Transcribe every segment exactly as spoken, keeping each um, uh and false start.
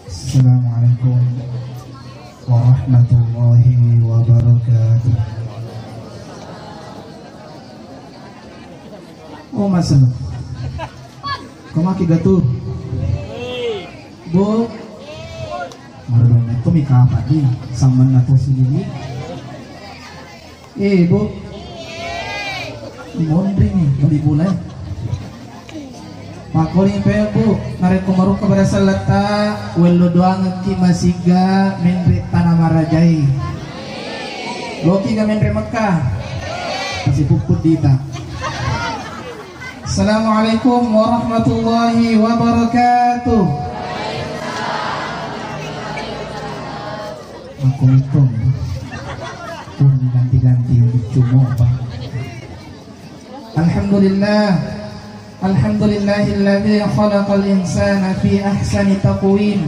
Assalamualaikum warahmatullahi wabarakatuh. Oh, masuk. Kau maki gatur. Bu. Marudong itu mi kapa di samman na posisi ini. Eh, Bu. Monri ni, beli bulai. Makkuling pe, Bu, narekko marukka pada selletta, wello doangekki masiga menre tana marajai. Loki ga menre Mekah? Pasti puput dita. Assalamualaikum warahmatullahi wabarakatuh. Makkuling. Pun ganti-ganti lucu mo, Pak. Alhamdulillah. Alhamdulillahilladzi khalaqal insana fi ahsani taqwim.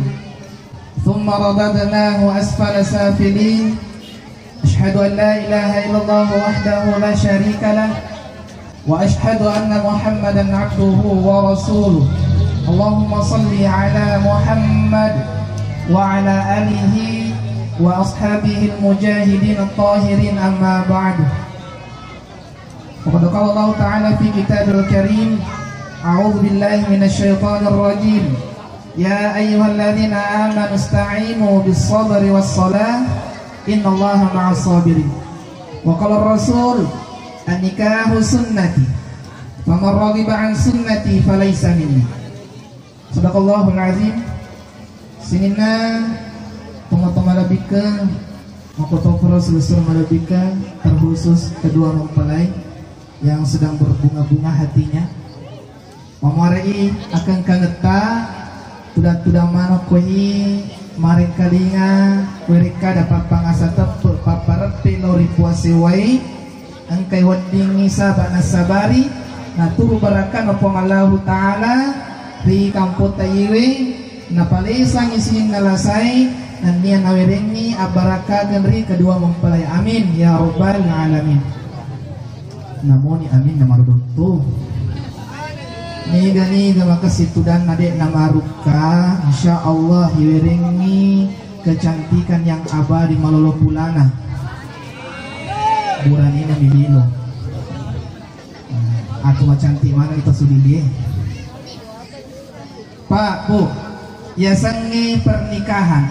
Tsumma radadnahu asfala safilin. Asyhadu an la ilaha illallah wahdahu la syarika lah. Wa asyhadu anna Muhammadan abduhu wa rasuluh. Allahumma salli ala Muhammad wa ala alihi wa ashabihil mujahidin at-tahirin, amma ba'du. Faqad qala Allahu ta'ala fi kitabihil karim, a'udzu billahi minasy syaithanir rajim. Ya ayyuhalladzina amanu ista'inu bis sabri was salah, innallaha ma'as sabirin. Wa qala rasul, an-nikahu sunnati, faman raghiba an sunnati falaysa minni. Sadaqallahul azim. Sininna tomatoa malebbikeng, makkotoparo silessureng malebbikeng, terkhusus kedua mempelai yang sedang berbunga-bunga hatinya. Mamuarai akengkangetta, tudang-tudang manokko i marengkalinga, werekkada pappangasa teppe, pappareppe lao ri Puang Sewwae, engkai weddingngi saba nassabari, naturu barakana Puang Allahu Ta'ala ri kampotta iwe, napalesangi sininna lasae, nennia nawerengngi abbarakkaken ri kedua mempelai. Amin ya rabbal alamin. Namoni amin namarudotto. Niga-niga makessing tudanna de' namarukka, insya Allah iwerengngi kecantikan yang abadi malolo pulana. Buranena milino. Aku macantik mana kita sudilie. Pak, Bu, yasengnge pernikahan.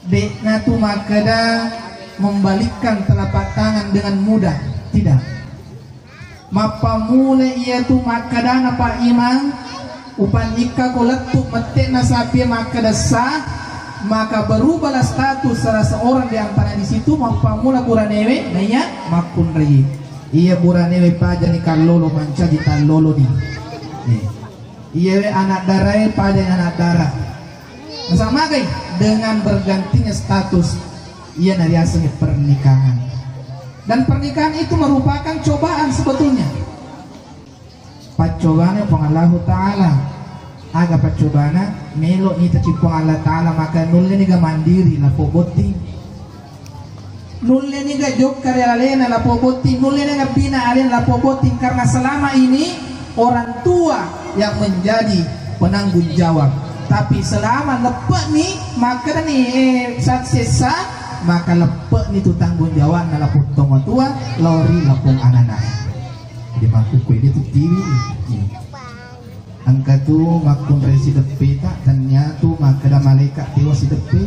De'na tu makkeda membalikkan telapak tangan dengan mudah. Tidak. Mappammula iya tu makkedana Pak Imam, upannikkako lettu mette'na sapie makkeda sah, maka berubahlah status salah seorang di antara di situ, mappammula buranewe, naiya makkunrai. Iya buranewe pajani kallolo mancaji tallolo di. Nih. Iyawe anak darae pada anak dara. Nasamagai dengan bergantinya status, iya nariaseng pernikahan. Dan pernikahan itu merupakan cobaan sebetulnya. Paccobana Puang Allahu Ta'ala. Aga paccobana? Melo nitaki Puang Allah Ta'ala, maka nulle niga mandiri lapobotting. Nulle niga jokka ri alena lapobotting, nulle niga bina alena lapobotting, karena selama ini orang tua yang menjadi penanggung jawab. Tapi selama leppe'ni, makkedani, eh, satsessa, maka leppe'ni tu tanggung jawabna lapong tomatoa lao ri lapong anana. Jadi makkukku ini tu tiwi. Engka tu makkunrai sideppeta, tennia tu makkeda malaika tewa sideppe.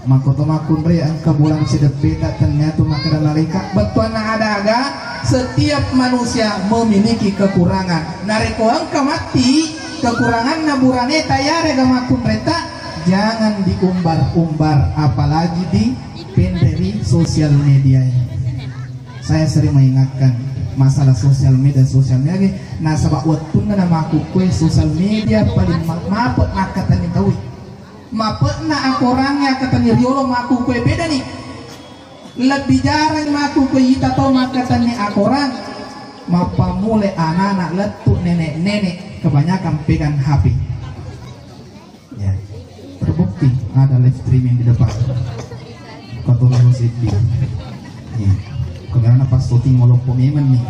Makkoto makkunrai engka bulan sideppeta, tennia tu makkeda malaika. Bettuanna adaga, setiap manusia memiliki kekurangan. Narekko engka matti kekuranganna buraneta yarega makkunraita, jangan diumbar-umbar, apalagi dipenre ri sosial media. Saya sering mengingatkan masalah sosial media, sosial media ge, nasaba wettunna namakukkue sosial media paling ma-, mape makkatenni tauwe. Mape'na akorangnge akkatenni riolo makukkue bedani. Lebbi jarang makukkue ita tau makkatenni akorang. Mappammula anana lettu nenek-nenek kebanyakan pegang H P. Ya, terbukti ada live streaming di depan. Kotor lo seddi. Ya. Kamerana pas syuting maloppo memang nih.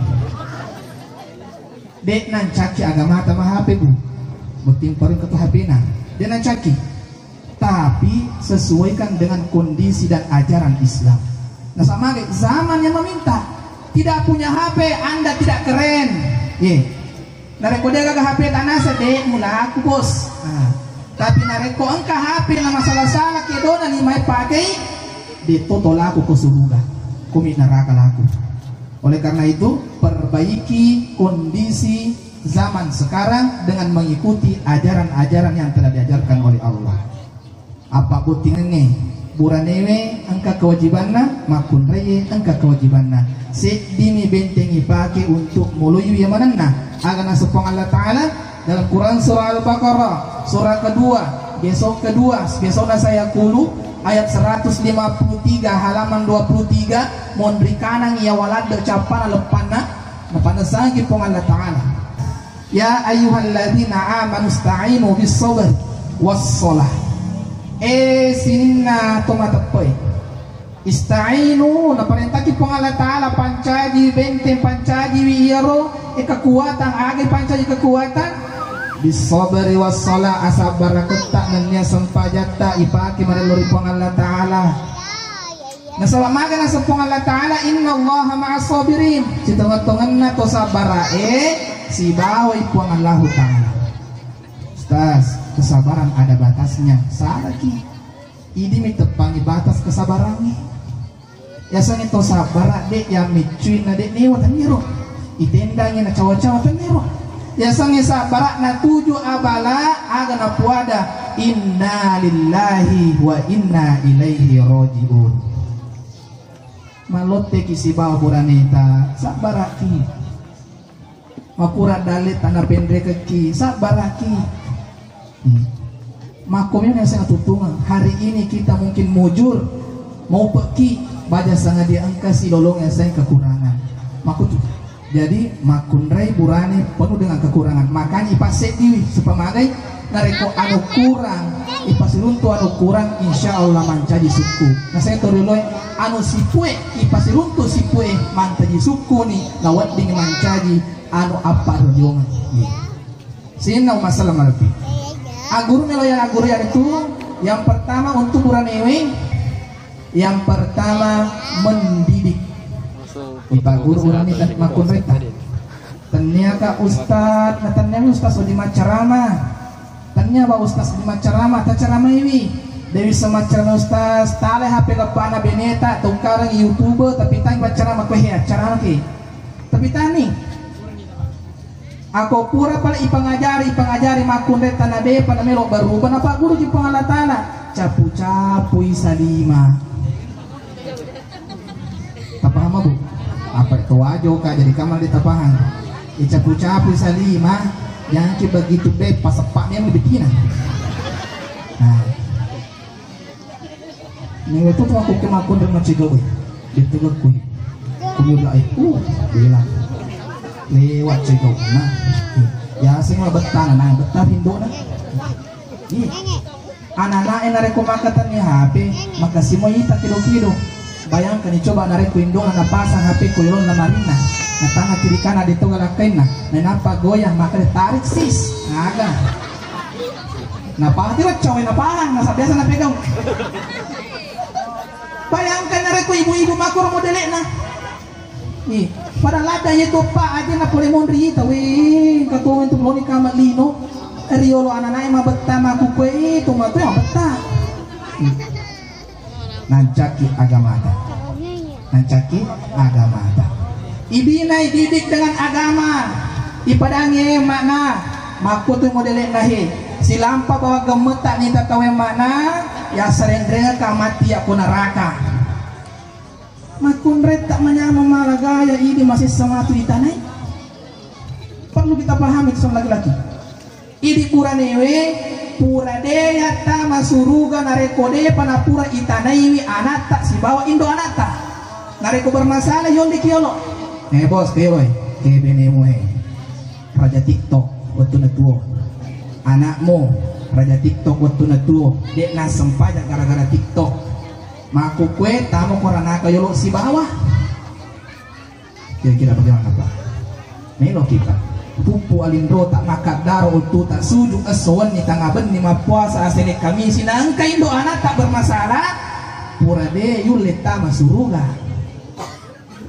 De'na ncakki agamata ma H P, Bu. Botting parung ketu H P-na. Dia nancaki. Tapi sesuaikan dengan kondisi dan ajaran Islam. Nasaba magai zaman yang meminta. Tidak punya H P, Anda tidak keren. Ye. Narekko de' gaga H P tanasa, de' mulaku, Bos. Nah, tapi narekko engka H P na masala-sala kedona lima e pakei, de' to tolaku ko suruga. Komi neraka laku. Oleh karena itu, perbaiki kondisi zaman sekarang dengan mengikuti ajaran-ajaran yang telah diajarkan oleh Allah. Apa bottingengnge, buranewe engka kewajibanna, makkunraie engka kewajibanna. Seddimi benteng ipake untuk moloiwi manenna. Aga naseng Puang Allah Ta'ala dalam Quran surah Al-Baqarah, surah kedua, gesok kedua, gesokna saya kulu, ayat seratus lima puluh tiga, halaman dua puluh tiga, monri kanang iya waladde cappana leppanna, napanessangki Puang Allah Ta'ala. Ya ayyuhalladzina amanu ista'inu bis sabri was shalah. Eh, sininna to mateppe. Ista'inu, naparentaki Puang Allah Ta'ala, pancaji benteng, pancajiwi iyaro, eh, kekuatan, aga pancaji kekuatan? Bis sabri was shalah, asabbaraketta nennia sempajatta ipake marello ri Puang Allah Ta'ala. Nasaba maga naseng Puang Allah Ta'ala, "Innallaha ma'as sabirin." Sitongeng-tongenna to sabbarae sibawai Puang Allahu Ta'ala. Ustaz, kesabaran ada batasnya. Salaki. Idi miteppangi batas kesabarangnge. Yasengnge to sabbara de' yammiccuinna de' newa tenniro. Itendangngi nacawa-cawa tenniro. Yasengnge sabbara natuju abala aga napuada, "Inna lillahi wa inna ilaihi raji'un." Malotteki sibawa buraneta, sabbaraki. Makura dalle tanapenrekekki, sabbaraki. Hmm. Makkomi yasengnge tutungeng. Hari ini kita mungkin mujur, mau pekki, baja sangadia engka silolong yasengnge kekurangan. Makkutu. Jadi, makkunrai burane penuh dengan kekurangan. Makanya ipasseddiwi, supaya magai, narekko anu kurang, ipasiruntu anu kurang, insya Allah mancaji sukku. Naseng to rioloe, anu sipue, ipasiruntu sipue, mancaji sukku ni, nawedding mancaji anu apparojongeng. Iya. Sininna umma selleng malebbi. Agguru melo ya, agguru ya itu, yang pertama untuk buranewe, yang pertama mendidik. Ipagguru urani makkunretta. Tennia ka ustaz, na tennia ustaz di maccarama. Tennia ba ustaz di maccarama, ta caramaiwi. Dewi semaccarama ustaz, tale H P leppana beneta, tongkareng YouTube, tapi tang maccarama kue he acara ke. Tapi tani. Ako pura pale ipangajari, ipangajari makkunretta na depa na melo berubah, na pagguruki Puang Allah Ta'ala. Capu-capui salima. Tapahang, Bu? Apa itu wajo ka jadi kamar di tapahang. Icapu-capui salima, yang ki begitu be pasepak memang betina. Nah. Ni wetu tu aku ke makkunrai macegau, eh. Di tengah kui. Kui udah, eh. Uh, bilang. Lewat cegau. Nah. Ya, semua betah, nah, betah pintu, nah. Iya. Anak-anak yang narekko maka tani H P, maka semua ita kido-kido. Bayangkan ni, coba narekko indona napasang H P ko ilonna marinna. Natanga kiri kanan di tengah lakainna. Nah, napa goyang, maka ditarik, sis. Naga. Napahang, tiro cawe napahang, nasa biasa napegang. Bayangkan narekko ibu-ibu makuro modele'na. Ih, pada ladda iya toppa aja na pole monri ita, weh, katongan tu loni kama lino. Riolo ananae mabetta maku kue itu matu yang betta. Ih. Nancaki agamata. Nancaki agamata. Ibinai didik dengan agama. Ipadangi makna. Makkutu modele nahi. Silampa bawa gemetta nita tawe makna. Ya serendrengka mati ya ku neraka. Makkunretta manyameng malagaya idi masessa matu itanai. Perlu kita pahami itu sama laki-laki. Idi puranewe, pura de yattama suruga narekko depa napura itanaiwi anatta sibawa indo anatta. Narekko bermasalah yolli kiolo. Eh bos, kewai, eh benemu eh. Raja TikTok wettunna tuo. Anakmu raja TikTok wettunna tuo. Dek nasempajang gara-gara TikTok. Makkukue tamo koranaka yolo sibawa. Kira-kira bagaimana, Pak? Melo kita. Puppu alinrota, makkaddaro uttuta, suju esso wenni, tanga benni, mappuasa asene kamisi, na engka indo anakta bermasalah, pura de yulle tama suruga.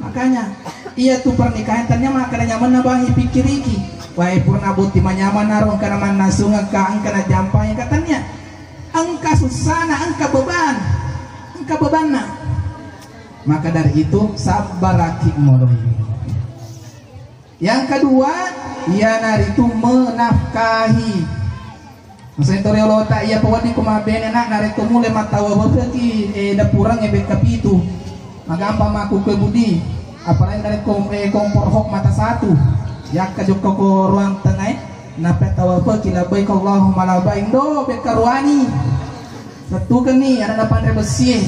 Makanya, iya tu pernikahan tania makkeda nyamenna bangi pikkiriki. Wae purna botting manyamanna ro engkana mannasungekka, engkana jampangi ka tania. Engka sussana, engka beban, engka bebanna. Maka dari itu, sabbaraki moloi. Yang kedua, iyanaritu menafkahi. Masentori olota iya pawedding ko mabbene na, narekko mule mattawa befeki, eh, dapureng e bekka pitu. Magampang makkukue budi. Apalagi narekko, eh, kompor hok mata satu. Yakka jokka ko ruang tengah e, napettawa befeki labbaik Allahumma labbaik. Ndo bekka ruani. Settukenni, ada napanre bessie.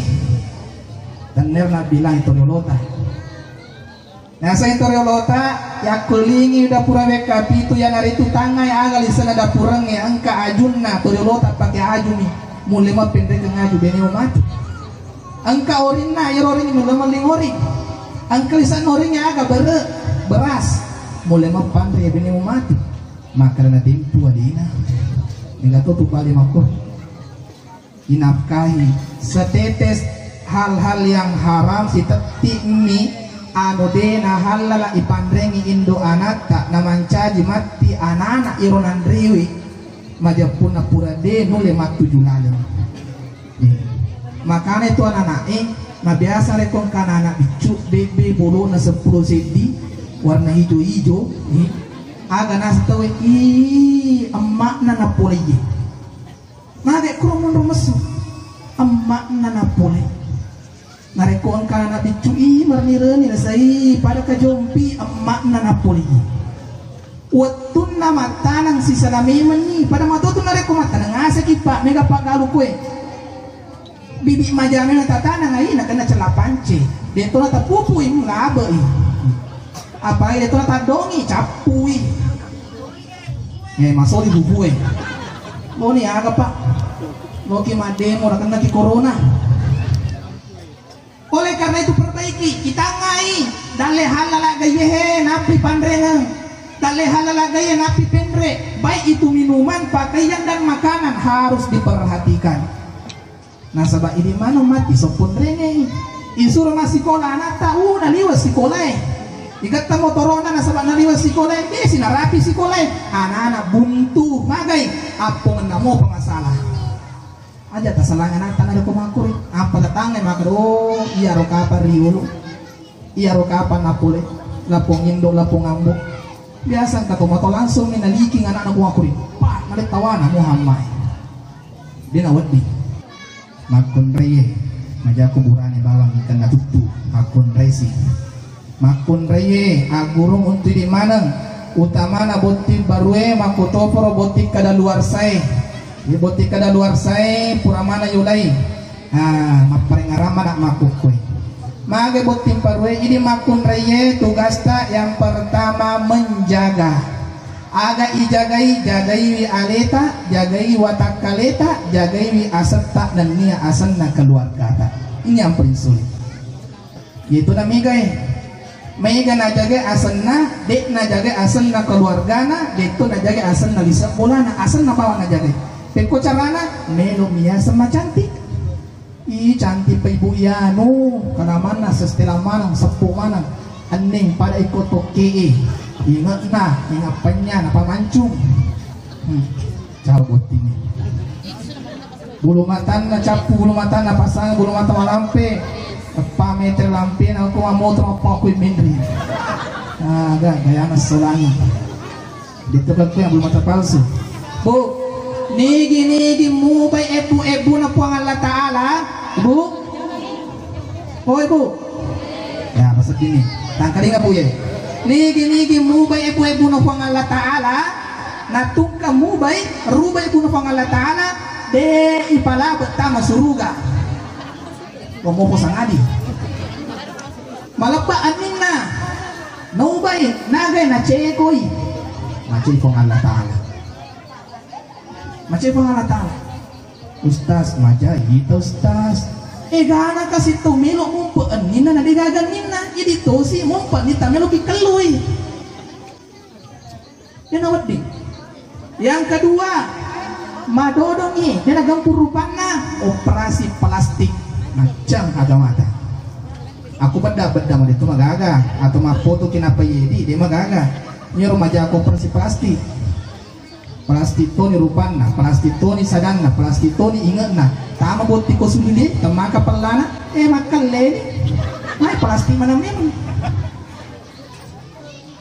Tenner nabilang itu olota. Naseng to riolota, yakkulingi dapura wekka pitu, iyanaritu tangngai aga lisenna dapurengnge, engka ajunna to riolota pake ajumi, mulle mappenrekeng aju bene mati. Engka orinna, iyaro oringnge mulle melling oring. Engka lisenna oringnge aga bere, beras, mulle mappanre bene mati. Makkeda natempu alena. Mega to tu pale makko. Inafkahi. Setetes hal-hal yang haram, sitetti'mi anu de nahallala ipanrengi indo anatta, namancaji matti anana iro nanrewe, majeppunna pura de nulle mattuju laleng. Eh, makana itu anana'e, mabiasa rekko engka anana biccu, bebbe bolona seppulo seddi, warna ijo-ijo, eh, aga naseng tauwe, "Ih, emma'na napolei." Mage kuro monro messu, emma'na napole. Narekko engka ana biccu i merni-reni nasai pada kajompi, emma'na napole. Wettunna mattaneng sisala memenni, pada matotu narekko mattaneng aseki pa mega paggalu kue. Bibi majame na tataneng ai nakenna cella pance. Detto na tapupui, ngabei. Apai detto na taddongi, cappui. Eh, masoli bubue. Loni aga, Pak? Loki maddemo, nakennaki corona. Oleh karena itu, perbaiki, itangngai dalle hallala gaiye he, nappi panrengeng. Dalle hallala gaiye, nappi penre. Baik itu minuman, pakaian, dan makanan harus diperhatikan. Nasaba idi maneng matti sopponrengei. Isuro massikola anatta, uh, naliwe sikolae. Igetta motorona nasaba naliwe sikolae, desi narapi sikolae. Anana buntu, magai, appongenna mopa masalah. Aja tasalang anatta narekko makkuri. Apa tatangnge makkeda, oh, iyaro kapang riolo. Iyaro kapang napole, lapong indo, lapong ambo. Biasa engka tomatoa langsung ni naliking anakna ko makkuri. Pak, nalek tawana Muhammad. De nawedding. Makkunraie, maja kuburane bawang ikanna tuttu. Makkunraisi. Makkunraie, aggurung untu idi maneng. Utamana botting barue, makkutoparo botting kadaluarsae. Ye botting kadaluarsae, pura mana yolai. Ah, mapparengngerang mana makkukkue. Mage botting barue, idi makkunraie tugasta yang pertama menjaga. Aga ijagai, jagaiwi aleta, jagaiwi watakkaleta, jagaiwi asetta nennia asenna keluargata. Ini yang paling sulit. Yaitu na megae. Mega najagai asenna, de najagai asenna keluargana, de to najagai asenna lise bolana, asenna bawang najagai. Pekko carana, melo miaseng macantik. Ih, cantik pa ibu ianu, kalamanna sestela maneng, seppu maneng. Enning pada iko tokkee. Ingetna, ingat penya, napa mancung. Hmm. Ciao botting. Bulu matanna cappu, bulu matanna pasang, bulu mata malampe. Eppa meter lampe na ko motor apa ko menri. Ah, ga gayana solangi. Detto kan yang bulu mata palsu. Bu, nigi-nigi mubai ebbu-ebbu na Puang Allah Ta'ala, Bu. Oi, Bu. Ya, maksud ini. Tangkalinga, Bu, ya. Nigi-nigi mubai ebbu-ebbu na Puang Allah Ta'ala, natungka mubai, rubai ebbu na Puang Allah Ta'ala, de ipalabe tama suruga. Lomopo sangadi. Malebba anninna. Naubai, nagai nacekoi. Macei Puang Allah Ta'ala. Macei Puang Allah Ta'ala. Ustaz, maja ita Ustaz. Egana kasi tau melo mumpe enninna na degaga enninna. Idi tosi mumpe ni tamelo kikellui. Dena wedding. Yang kedua, madodongi, dena gempur rupanna, operasi plastik. Macam agamata. Aku bedda-bedda mau itu magaga atau mafoto kinapa yedi, dia magaga. Nyuruh maja aku operasi plastik. Plastik toni rupanna, plastik toni sadanna, plastik toni inge'na. Tama botti ko suli de, temaka pellana, eh, makkalleni. Mai plastik mana memang.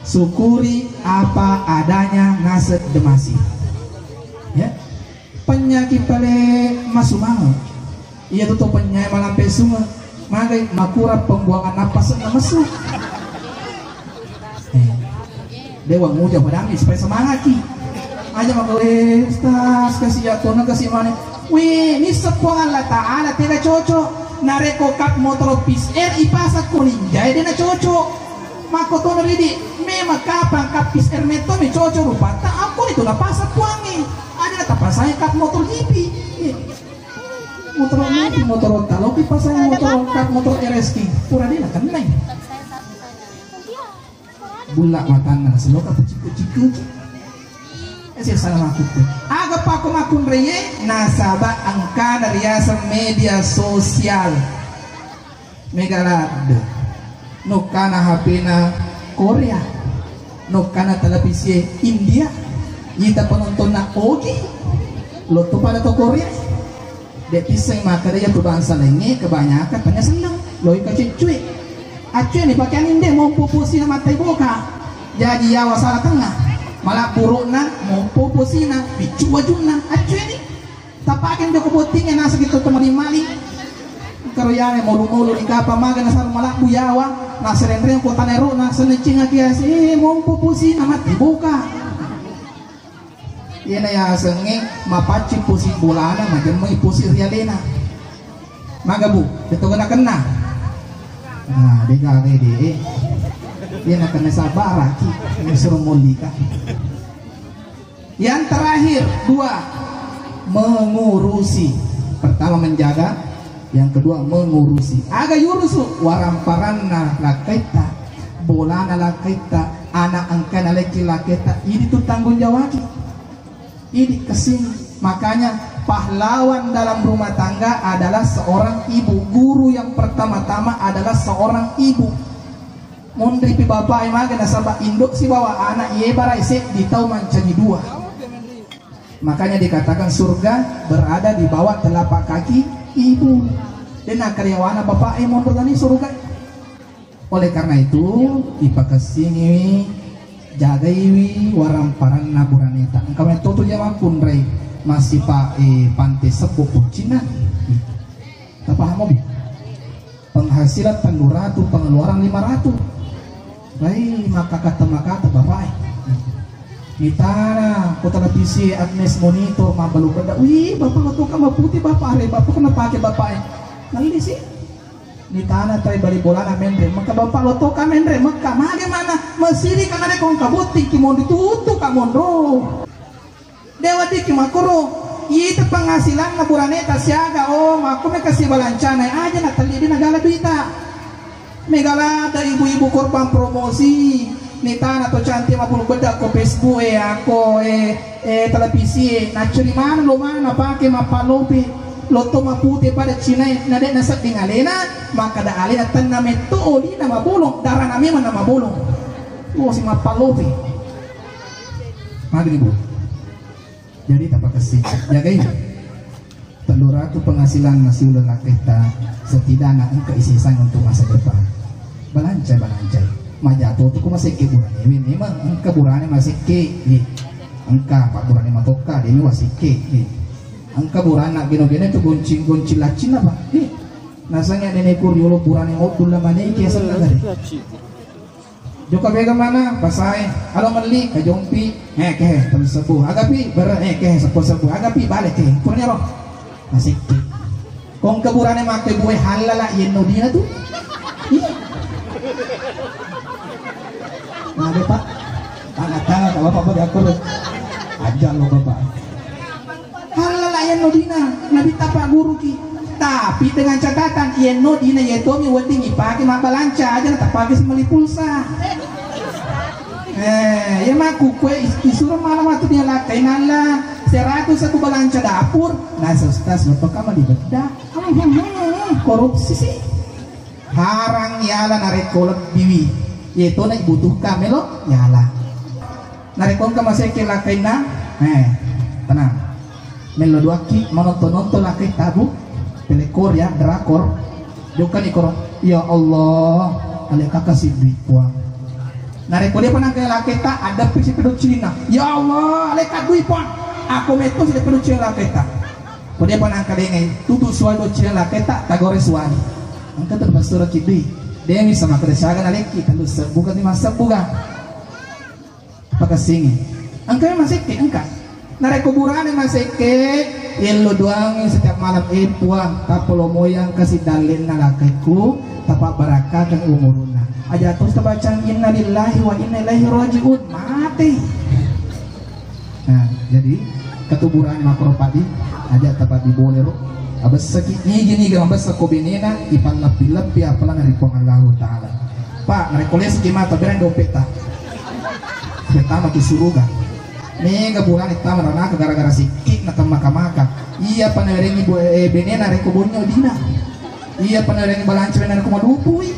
Syukuri apa adanya naseng demasi. Ya. Penyakit pale masumanga. Iya tu to penyai malampe sunge. Magai makurang pembuangan napas na mesu. Eh. Dewa muja padami supaya semangat ki. Aja maka, "Eh, Ustaz, kasih ya tona kasih mana?" Wih, ini sepuang Allah Ta'ala tidak cocok. Nareko kap motor Pis Air ipasang ko Ninja, eh, dia na cocok. Makko tono ridi, memang kapang kap Pis Air metto mi cocok rupatta, aku itu na pasang puangi. Aja na tapasang kap motor G P. Eh. Motor G P, motor talo ipasang motor kap motor R S Q. Pura dia na kennai. Bulla matanna, seloka pecikku-cikku. Eh, saya salah makkukku. Aga pako makkunraie, nasaba engkana riaseng media sosial. Mega ladde. Nokkana H P-na Korea. Nokkana televisi India. Ita penontonna Ogi. Lotto pada to Korea. De' pisseng makkeda iya tu bangsa laingnge kebanyakan tanya seneng, loi kacuccue. Accueni pakeang inde mompo posina mattai boka. Jaji yawa sala tengnga. Mala burukna mompo posina, biccu wajunna. Accueni. Tapake joko bottingnge naseng itu temari mali. Karo yane molu-molu ri kapa maga nasaru malabbu yawa, naserenreng ko tanero na senecing aki ase, eh, mompo posina mattai boka. Iyana yasengnge mapaccing posi bolana, majemmai posi rialena. Maga, Bu, de' to kena-kena. Nah, de' gaga de'. Iyana kena sabaraki, ini suruh molika. Yang terakhir, dua, mengurusi. Pertama menjaga, yang kedua mengurusi. Aga yurusu, waramparanna lakkaitta, bolana lakkaitta, anak engkana lekki lakkaitta, idi tu tanggung jawabki. Idi kesini. Makanya pahlawan dalam rumah tangga adalah seorang ibu. Guru yang pertama-tama adalah seorang ibu. Monripi bapak e maga nasaba indo sibawa anak ye barai seddi tau mancaji dua. Makanya dikatakan surga berada di bawah telapak kaki ibu. De' na karyawana bapak e monro tani surga. Oleh karena itu, ipakessingiwi, jagaiwi waramparanna buraneta. Engka metto tu jama kunrai masipa e pante sebbu puccinna. Tapahamomi? Penghasilan tellu ratu, pengeluaran lima ratu. Lai, maka kata-makata bapak e. Mitana, kota televisi Agnes Monitor, mabalu beda. Wih, bapak lo toka maputi bapak, are bapak kena pake bapak e. Nalli sih. Mitana tai bali bolana menre. Maka bapak lo toka menre, maka mage mana? Mesiri kana de kongka botting ki mondi tutu ka monro. De' weddikki makkuro, ita penghasilanna buraneta siaga, oh, makko meka sibalancana, aja na telli de' nagala duita. Megala ada ibu-ibu korban promosi, ni tana to cantik mabulu bedak ko Facebook e, ako e, e, televisi e, naccuri mana lo mana napake mappalope, lotto mapute pada Cina e, na de' nasedding alena, makkada alena tenna metto olina mabolong, darana memang na mabolong. Oh, si mappalope. Maghrib. Jadi tapakessing. Jagai. Tellu ratu penghasilan nasiuleng lakketta, setidaknya engka isesang untuk masa depan. Balanca, balanca. Majato tu ku masekke burane. Memang engka burane masekke. Ye. Engka pak burane matokka, demi wasekke. Ye. Engka burana geno-geno tu goncing-goncing laccin apa? Ye. Nasanya nenekku riolo burane ngoddul lamaneke asenna tadi. Jokka bega mana? Pasae. Alo melli, kajompi. Eh, kehe, telu sebbu. Agapi, bere, eh, kehe, seppulo sebbu. Agapi, bale, kehe. Puranya roh. Masikki. Kong keburane makke bue halala yenno dina tu. Iya. Nah, deh, Pak. Tanga-tanga, tak apa-apa, diatur. Ajar lo, Bapak. Halala yenno dina, nabitta pagguruki. Tapi dengan catatan, yenno dina yetomi wedding ipake mabbalanca, aja na tapake si meli pulsa. Eh, iya makkukkue is-, isuro mala matu dia lakkai nalla seratus aku balanca dapur. Nah, ustaz, betul kamu di bedak. Korupsi sih. Harang yala narekko lebbiwi. Iya to na ibutuhkan melo yala. Narekko engka masekke lakkainna, eh, tenang. Mello duakki manonton-nonton lakkai tabu, pelekor ya, drakor. Jokkani koro, "Ya Allah, alekaka siddi, Puang." Narekko depa nangka lakkaitta, adeppi si pedoccinna, "Ya Allah, aleka dui, Puang." Ako metto si pedoccinna lakkaitta. Ko depa nangka dengai, tutu suwali doccinna lakkaitta, tagore suwali. Engka terpasura kidui. Demi sama kerja saga nalekki, telu sebbu ka, lima sebbu ka. Pakessingi. Engka masekke, engka. Narekko burane masekke, yello doangi setiap malam, "Eh, Puang, tappa lo moyang kasi dallenna lakekku, tapabbarakkakan umurunna." Aja terus tabacang, "Innalillahi wa inna ilaihi raji'un." Mate. Nah, jadi ketuburane makro padi, aja tapadi bolero. Abessaki, nigi-niga mabessa ko benena, ipallappi-lappi apalana ri Puang Allahu Ta'ala. Pak, narekko lesuki mata, bereng dompetta. Pertama ki suruga. Mega burane tama ranaka gara-gara sikki na temmaka-maka. Iya pa nawerengi bu-, eh, benena rekko bonyo dina. Iya pa nawerengi balanca benena rekko madupui.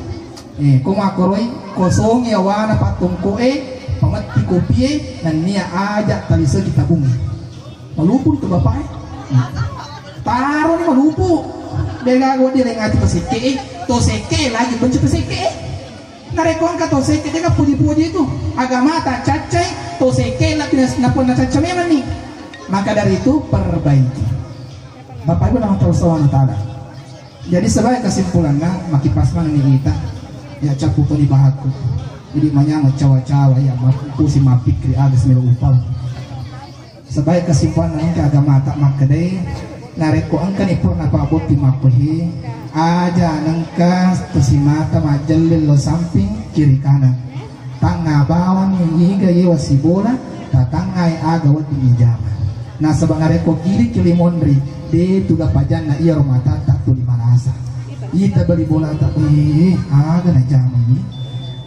Eh, ko makkoroi, kosongi awana pattongko e, pametti kopie, nennia aja taliseki tabungi. Malupu tu bapak e. Taro ni malupu. Dega gua dia lengati to sekke e, to sekke lagi benci to sekke e. Narekko engka to sekke, dega puji-puji itu. Agama tak cacai, to sekke lebih nas-, napun na cacai memang ni. Maka dari itu perbaiki. Bapak Ibu nama tahu subhanahu wa ta'ala. Jadi sebagai kesimpulanna, makipas maneng ni ita, ya, cappu toni bahaku. Jadi manyameng cawa-cawa, ya, mampusi mappikri aga melo upau. Sebagai kesimpulanna, engka agamata makkedai, narekko engkani purna pabbotti makkuhi, aja nengka tosimata majjelleng lo samping kiri kanan. Tangnga bawanni niga yewa sibola, tatangngai aga wedding ijama. Nasaba narekko giriki limonri, de tu ga pajanna iyaro matatta tuli malasa. Ita beli bolata, eh, aga najama ini.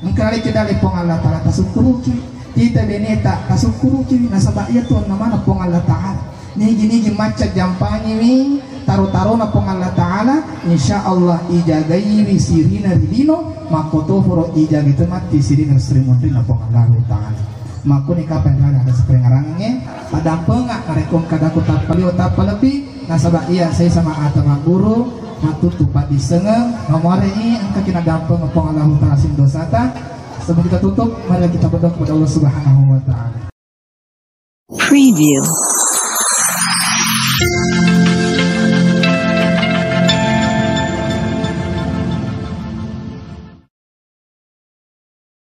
Engka lagi kita le Puang Allah Ta'ala tasukkuruki. Kita beneta tasukkuruki, nasaba iya tuanna mana Puang Allah Ta'ala. Nigi-nigi macca jampangiwi taro-tarona Puang Allah Ta'ala, insya Allah ijagaiwi sirina ri lino, makkotoporo ijagai to matti sirina ri sri munrinna Puang Allah Ta'ala. Makkuni kapang rada ada seperengarange, padampenga narekko engka dako tappa liwa tappa lebbi, nasaba iya sai sama ata magguru, matuttu paddissengeng, nomorei engka kina dampeng Puang Allah Ta'ala sindosata. Sebelum kita tutup, mari kita berdoa kepada Allah Subhanahu wa Ta'ala. Preview.